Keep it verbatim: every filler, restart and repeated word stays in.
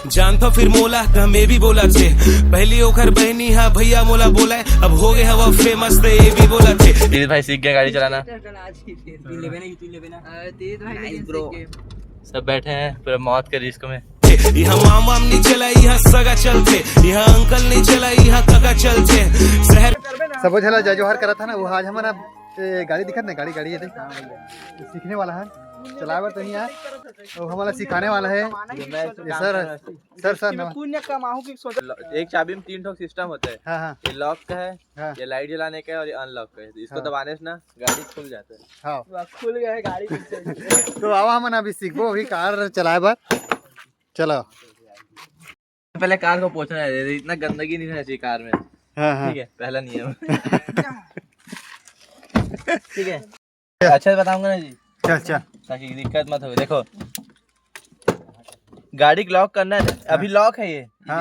जानथो फिर मोला त मैं भी बोला थे। पहली ओखर बहनी हा भैया मोला बोला, अब हो गए हवा फेमस त ये भी बोला थे। तीरथ भाई सीख गए गाड़ी चलाना। तू लेबे ना, तू लेबे ना। अरे, तीरथ भाई Nice, लेकिन bro। सीख गए। सब बैठे हैं पूरा मौत के रिस्क में। यहाँ माम वाम नहीं चला, यहाँ सगा चलते। यहाँ अंकल नहीं चला, यहाँ काका चलते। शहर सब झला जय जोहार करा था ना, वो आज हमन अब, ए, गाड़ी दिखत ना, गाड़ी, गाड़ी ये देख। सीखने वाला है, चलाए बर तो नहीं आए, वो हमला सिखाने वाला है। ये सर, सर, सर, नमस्ते। पुण्य कमाहूँ की सोच। ल-, एक चाबी में तीन ठो सिस्टम होता है। हाँ, हाँ। ये लॉक का है, हाँ। ये लाइट जलाने का है और ये अनलॉक का है। इसको हाँ। दबाने से ना गाड़ी खुल जाता है। हाँ। वाह, खुल गया है गाड़ी पीछे। तो आवा हमन अभी सीखबो अभी कार चलाए बर। चलो। पहले कार को पोछना है, इतना गंदगी नहीं रहना चाहिए कार में। हाँ, हाँ। ठीक है, पहला नियम। ठीक है, अच्छा से बताऊंगा ना जी, चल, चल। ताकि दिक्कत मत हो। देखो, गाड़ी को लॉक करना है, अभी लॉक है ये, हाँ।